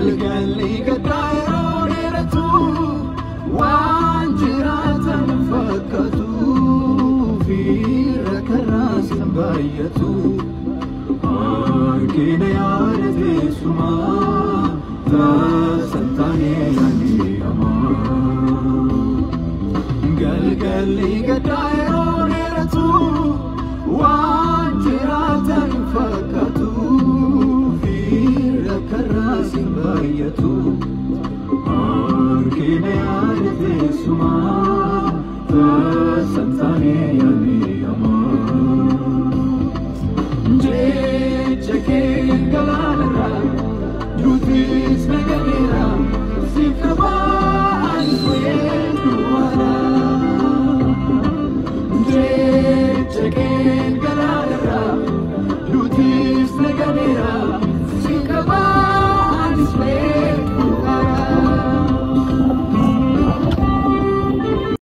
Galgalli gaddaa yeroo dheeratu waan jiraatan fakkaatu fiira karraas hin baay'atu. Harkina yaada teessumaa tasan taanee yaadee. Galgalli gaddaa yeroo dheeratu waan jiraatan fakkaatu fiira karraas hin baay'atu. Harkina yaada teessumaa tasan taanee yaadee. Jecha kee galaana.